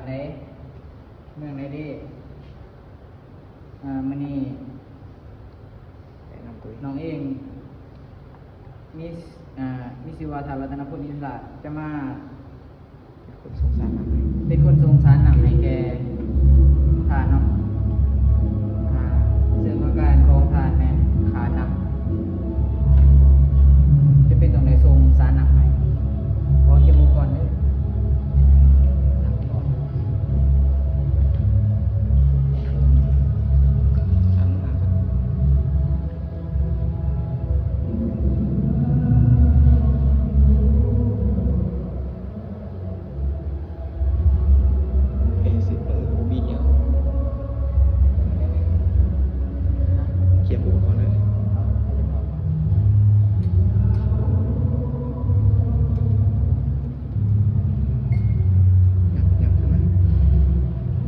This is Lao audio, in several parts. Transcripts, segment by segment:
ໃດ ເມືອງໃດເດ້? ອາ ມື້ນີ້ ແນະນຳຕົວເອງ. ນ້ອງເອງມີ ອາ ມີຊື່ວ່າ ທ່ານ ລັດຕະນະພົນ ອິນທະລາດ ຈະມາ ເປັນຄົນສົ່ງສານນ້ຳໃຫ້ ເປັນຄົນສົ່ງສານນ້ຳໃຫ້ແກ່ທ່ານເນາະ. ອາ ເຊິ່ງອາການຂອງທ່ານແມ່ນຂາດນ້ຳ ຈະເປັນຕ້ອງໄດ້ສົ່ງສານນ້ຳໃຫ້. ຂໍເກັບອຸປະກອນເດີ້. ເອຊິເປີ ບໍ່ມີຫຍັງ ກຽມອຸປະກອນເລີຍ. ຍັບ ຍັບຂຶ້ນມາ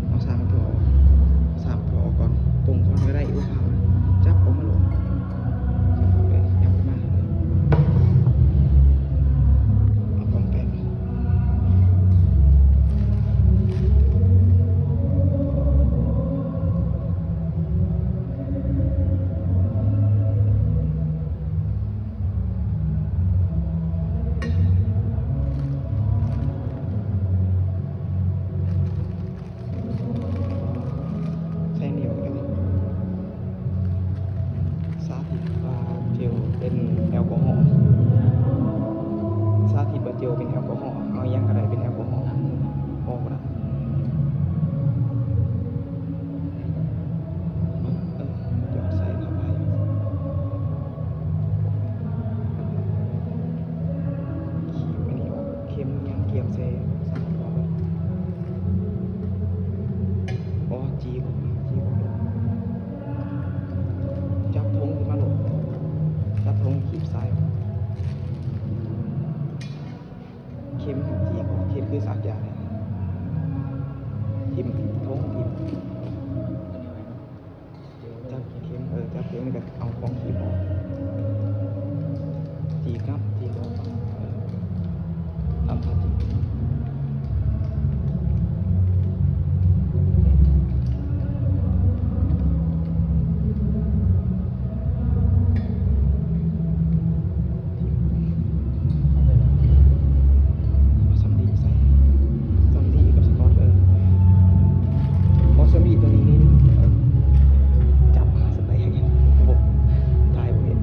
ເອົາສາມທໍ່ອອກ ເອົາສາມທໍ່ອອກກ່ອນ ປົງກ່ອນກໍໄດ້ ອຸພາມ ຈັບອອກມາໂລດ. ຈັບເອົາເລີຍ ຍັບຂຶ້ນມາເລີຍ ເອົາກ່ອງແປງ. ໃຊ້ນິ້ວແລ້ວ ສາທິດວ່າເຈວເປັນແອລກໍຮໍ. ສາທິດວ່າເຈວເປັນແອລກໍຮໍ. ເອົາຫຍັງກໍໄດ້ເປັນແອລກໍຮໍ ອອກບໍ່ໄດ້. ເອີ ຈອດໃສ່ເຂົ້າໄປ. ຂີດອັນນີ້ອອກ ເຂັມຫຍັງກຽມໃສ່ ສາມ ອໍ ຈີກອອກ ຈີກອອກ. ຈັບຖົງຂຶ້ນມາໂລດ ຈັບຖົງ ຂີດສາຍອອກ. ເຂັມຫັ້ນຈີກອອກ ເຮັດຄືສາກຢານີ້ ຖິ້ມຖົງ ຖິ້ມ ຈັບເຂັມ ເອີ ຈັບເຂັມ ແລ້ວກໍເອົາຂອງຖີບອອກ ຈີກນຳ ຈີກອອກ ເອີ ທຳທ່າຈີກ. ເອົາສຳລີໃສ່ ສຳລີກັບສະກອດ ເອີ ເອົາສຳລີຕົວນີ້ນີ້ ຈັບຫາສະແຕກ ໂອ້ ຕາຍບໍ່ເຫັ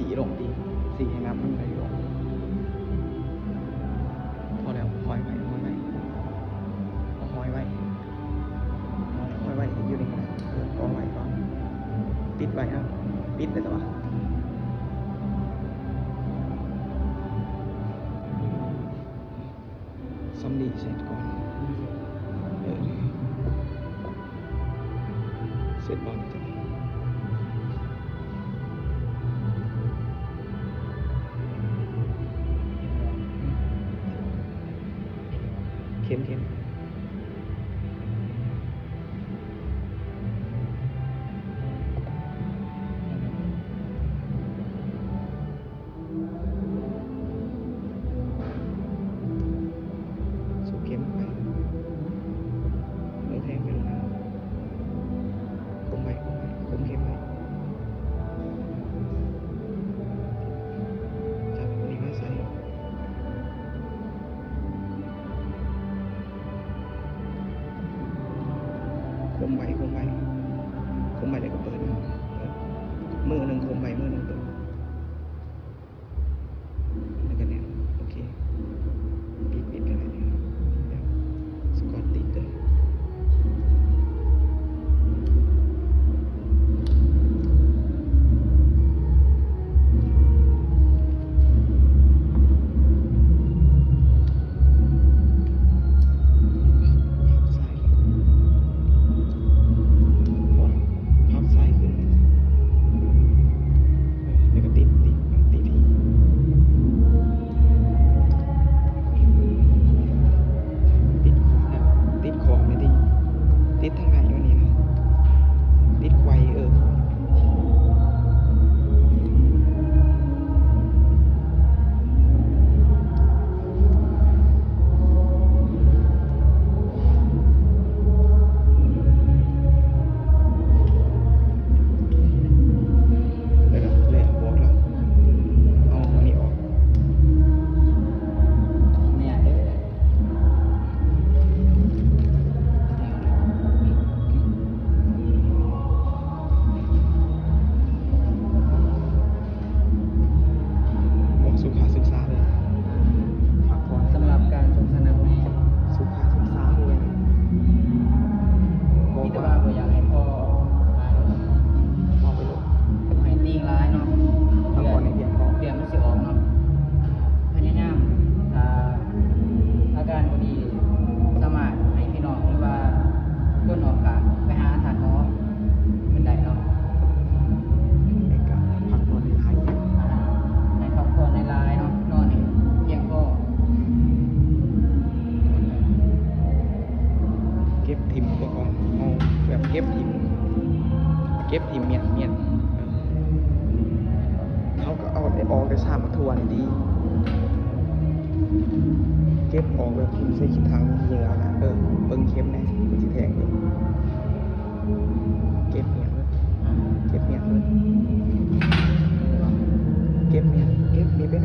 ສີລົງຕິ ສີໃຫ້ນ້ຳມັນໄຫຼລົງ. ພໍແລ້ວ ຫ້ອຍໄວ້ ຫ້ອຍໄວ້ ເອົາຫ້ອຍໄວ້ ຫ້ອຍໄວ້ ຢູ່ນີ້ກໍໄດ້ ເອີ ກໍໄວ້ກ່ອນ ປິດໄວ້ນະ ປິດໄດ້ຕະຫວາ. ສ່ຳນີ້ເສັດກ່ອນ ເອີ ເສັດບໍ່ນີ້ ເຂັມ ເຂັມ. ສູບເຂັມໄປ ເອີ ແທງໄປໂລດນະ ກົມໄວ້ ກົມໄວ້ ກົມເຂັມໄວ້ ຈັບນີ້ມາໃສ່ ກົມໄວ້ ກົມໄວ້ ກົມໄວ້ ແລ້ວກໍເປີດ ເປີດ ມືໜຶ່ງກົມໄວ້ ມືໜຶ່ງເປີດ. ແລ້ວກໍແໜ້ນ ໂອເຄ ປິດ ປິດກໍໄດ້ ແລ້ວສະກອດຕິດເດີ. ພັບຊ້າຍ ພັບຊ້າຍຂຶ້ນ ເອີ ແລ້ວກໍຕິດ ຕິດ ຕິດອີກ ຕິດ ຕິດຂອບນີ້ຕິ ຕິດທາງໃນມັນນີ້ນະ ຕິດໄຂວ້ ເອີ. ແລ້ວກໍແລ່ນບອກລະ ເອົາອັນນີ້ອອກ ແມ່ນເດີ. ບອກສຸຂະສຶກສາເດີ ພັກຜ່ອນ ສຳລັບການສົ່ງສະໜັບໃຫ້ສຸຂະສຶກສາເດີ ມີແຕ່ວ່າບໍ່ຢາກໃຫ້ພໍຫຼາຍ ພໍໄປໂລດ ບໍ່ໃຫ້ຕີງຫຼາຍເນາະ ພັກຜ່ອນໃຫ້ພຽງພໍ ເດືອນມັນຊິອອກເນາະ ພະຍາຍາມ ຖ້າ ອາການບໍ່ດີ ສາມາດໃຫ້ພີ່ນ້ອງ ຫຼືວ່າຄົນອອກການໄປຫາທ່ານໝໍເພິ່ນໄດ້ເນາະ ໃຫ້ກະພັກຜ່ອນຫຼາຍໆ ໃຫ້ພັກຜ່ອນຫຼາຍໆເນາະ ນອນໃຫ້ພຽງພໍ ເກັບຖິ້ມອຸປະກອນ ເອົາແບບເກັບຖິ້ມ ເກັບຖິ້ມໝ້ຽນໆ ເຮົາກໍເອົາແຕ່ ອອກແຕ່ຊາມໝາກຖົ່ວນີ້ຕິ ເກັບອອກແບບຖິ້ມໃສ່ຂີ້ຖັງເຫຍື້ອນະ ເອີ ເບິ່ງເຂັມແດ່ ມັນຊິແທງເບິ່ງ ເກັບໝ້ຽນເບິດ ເກັບໝ້ຽນເບິດ ເກັບໝ້ຽນ ເກັບນີ້ເປັນ